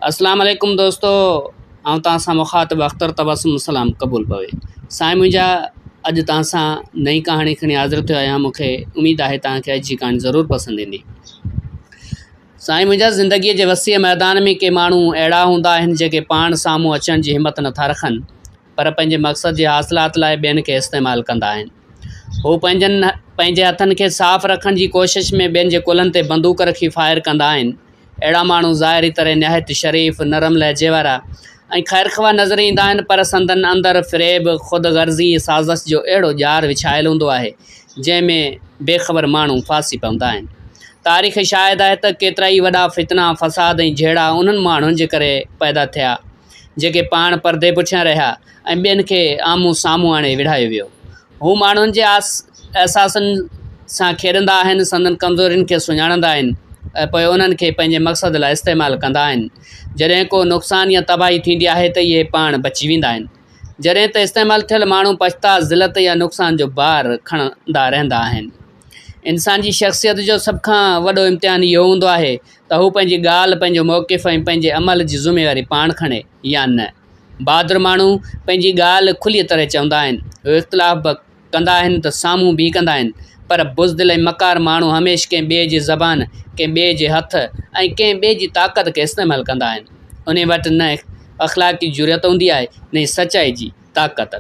اسلام عليڪم دوستو آئون توهان سان مخاطب اختر تبسم سلام قبول پوي سائين منهنجا اڄ توهان سان نئين ڪهاڻي کڻي حاضر ٿيو آهيان مون کي اميد آهي توهان کي اڄ جي ڪهاڻي ضرور پسند ايندي سائين منهنجا زندگيء جي وسيع ميدان ۾ ڪي ماڻهو اهڙا هوندا آهن جيڪي پاڻ سامهون اچڻ جي همت نٿا رکن پر پنهنجي مقصد جي حاصلات لاء ٻين کي استعمال ڪندا آهن هو پنهنجن پنهنجي هٿن کي صاف رکڻ جي ڪوشش ۾ ٻين جي ڪلهن تي بندوق رکي فائر ڪندا آهن اهڙا ماڻهو ظاهري طرح نهايت شريف، نرم لهجي وارا ۽ خيرخواهه نظر ايندا آهن، پر سندن اندر فريب، خود غرضي ۽ سازش جو اهڙو ڄار وڇايل هوندو آهي، جنهن ۾ بي خبر ماڻهو ڦاسي پوندا آهن. تاريخ شاهد آهي ته ڪيترائي وڏا فتنا، فساد ۽ جهيڙا انهن ماڻهن جي ڪري پيدا ٿيا، جيڪي پاڻ پردي پٺيان رهيا ۽ ٻين کي آمهون سامهون آڻي وڙهايو ويو. هو ماڻهن جي احساسن سان کيڏندا آهن، سندن ڪمزورين کي سڃاڻندا آهن ۽ پوء انهن کي پنهنجي مقصد لاء استعمال ڪندا آهن. جڏهن ڪو نقصان يا تباهي ٿيندي آهي ته اهي پاڻ بچي ويندا آهن. جڏهن ته استعمال ٿيل ماڻهو پڇتاء، ذلت يا نقصان جو بار کڻندا رهندا آهن. انسان جي شخصيت جو سڀ کان وڏو امتحان اهو هوندو آهي ته هو پنهنجي ڳالهه، پنهنجو موقف ۽ پنهنجي عمل جي ذميواري پاڻ کڻي يا نه. بهادر ماڻهو پنهنجي ڳالهه کليء طرح چوندا آهن. هو اختلاف به ڪندا آهن ته سامهون به ڪندا آهن. پر بزدل ۽ مڪار ماڻهو هميشھ ڪنهن ٻئي جي زبان، ڪنهن ٻئي جي هٿ ۽ ڪنهن ٻئي جي طاقت کي استعمال ڪندا آهن. انهي وٽ نه اخلاقي جرئت هوندي آهي نه ئي سچائي جي طاقت.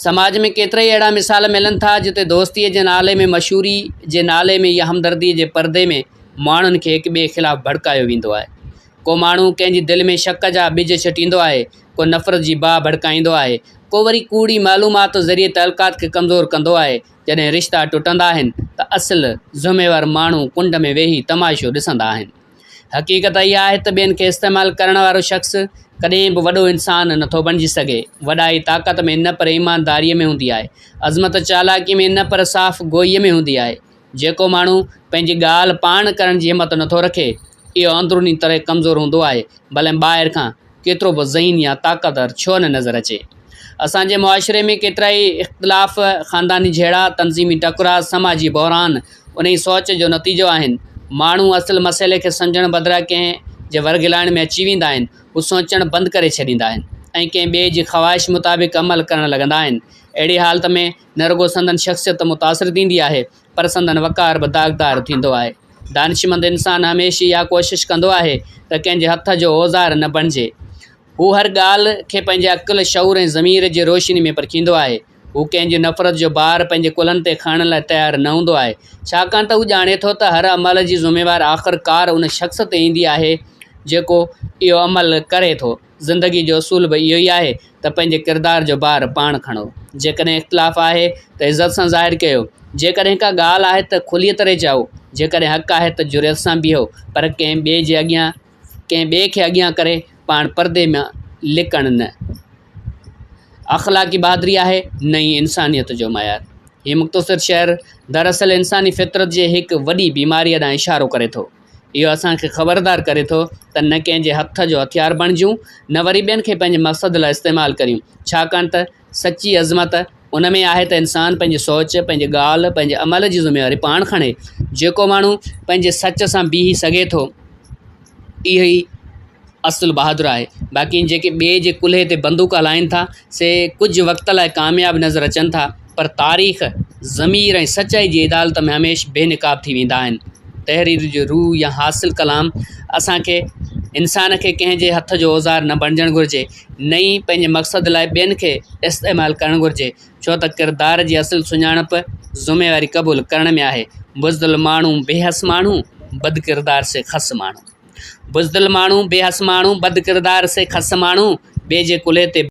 سماج ۾ ڪيترائي اهڙا مثال ملن ٿا جتي دوستيء جي نالي ۾ مشهوري جي نالي ۾ يا همدرديء جي پردي ۾ ماڻهن کي هڪ ٻئي خلاف ڀڙڪايو ويندو آهي. ڪو ماڻهو ڪنهن جي دل ۾ شڪ جا ٻج ڇٽيندو آهي، ڪو نفرت جي باهه ڀڙڪائيندو آهي، ڪو وري ڪوڙي معلومات ذريعي تعلقات کي ڪمزور ڪندو آهي. جڏهن رشتا ٽٽندا آهن ته اصل ذميوار ماڻهو ڪنڊ ۾ ويهي تماشو ڏسندا آهن. حقيقت اها آهي ته ٻين کي استعمال ڪرڻ وارو شخص ڪڏهن به وڏو انسان نٿو بڻجي سگهي. وڏائي طاقت ۾ نه پر ايمانداريء ۾ هوندي آهي. عظمت چالاڪيء ۾ نه پر صاف گوئيء ۾ هوندي آهي. جيڪو ماڻهو پنهنجي ڳالهه پاڻ ڪرڻ جي همت نٿو رکي، اهو اندروني طرح ڪمزور هوندو آهي، ڀلي ٻاهر کان ڪيترو به ذهين يا طاقتور ڇو نه نظر اچي. اسان جي معاشري ۾ ڪيترائي اختلاف، خانداني جهيڙا، تنظيمي ٽڪراء، سماجي بحران انهي سوچ جو نتيجو آهن. ماڻهو اصل مسئلي کي سمجهڻ بدران ڪنهن جي ورغلائڻ ۾ اچي ويندا آهن. هو سوچڻ بند ڪري ڇڏيندا آهن ۽ ڪنهن ٻئي جي خواهش مطابق عمل ڪرڻ لڳندا آهن. اهڙي حالت ۾ نه رڳو سندن شخصيت متاثر ٿيندي آهي پر سندن وقار به داغدار ٿيندو آهي. دانشمند انسان هميشھ اها ڪوشش ڪندو آهي ته ڪنهن جي هٿ جو اوزار نه بڻجي. هو هر ڳالهه کي پنهنجي عقل، شعور ۽ ضمير جي روشني ۾ پرکيندو آهي. هو ڪنهن جي نفرت جو بار پنهنجي ڪلهن تي کڻڻ لاء تيار نه هوندو آهي. ڇاڪاڻ ته هو ڄاڻي ٿو ته هر عمل جي ذميوار آخرڪار ان شخص تي ايندي آهي جيڪو اهو عمل ڪري ٿو. زندگي جو اصول به اهو ئي آهي ته پنهنجي ڪردار جو بار پاڻ کڻو. جيڪڏهن اختلاف آهي ته عزت سان ظاهر ڪيو. جيڪڏهن ڪا ڳالهه آهي ته کليء طرح چئو. جيڪڏهن حق آهي ته جرئت سان بيهو پر ڪنهن ٻئي جي اڳيان ڪنهن ٻئي کي اڳيان ڪري پاڻ پردي ۾ لڪڻ نه اخلاقي بهادري آهي نه ئي انسانيت جو معيار. هي مختصر شعر دراصل انساني فطرت جي هڪ وڏي بيماريء ڏانهن اشارو ڪري ٿو. اهو اسان کي خبردار ڪري ٿو ته نه ڪنهن جي هٿ جو هٿيار بڻجون نه وري ٻين کي پنهنجي مقصد لاء استعمال ڪريون ڇاڪاڻ ته سچي عظمت ان ۾ آهي ته انسان پنهنجي سوچ پنهنجي ڳالهه پنهنجي عمل جي ذميواري پاڻ کڻي جيڪو ماڻهو پنهنجي سچ سان بيهي سگهي ٿو اهو ئي اصل بهادر آهي. باقي جيڪي ٻئي جي ڪلهي تي بندوق هلائين ٿا، سي ڪجهه وقت لاء ڪامياب نظر اچن ٿا، پر تاريخ، ضمير ۽ سچائي جي عدالت ۾ هميشھ بي نقاب ٿي ويندا آهن. تحرير جو روح يا حاصل ڪلام اسان کي انسان کي ڪنهن جي هٿ جو اوزار نه بڻجڻ گهرجي، نه ئي پنهنجي مقصد لاء ٻين کي استعمال ڪرڻ گهرجي، ڇو ته ڪردار جي اصل سڃاڻپ ذميواري قبول ڪرڻ ۾ آهي. بزدل ماڻهو بي حس ماڻهو، بدڪردار سي خس ماڻهو. بزدل ماڻهو، بي حس ماڻهو، بد ڪردار سي خس ماڻهو، ٻئي جي ڪلهي تي.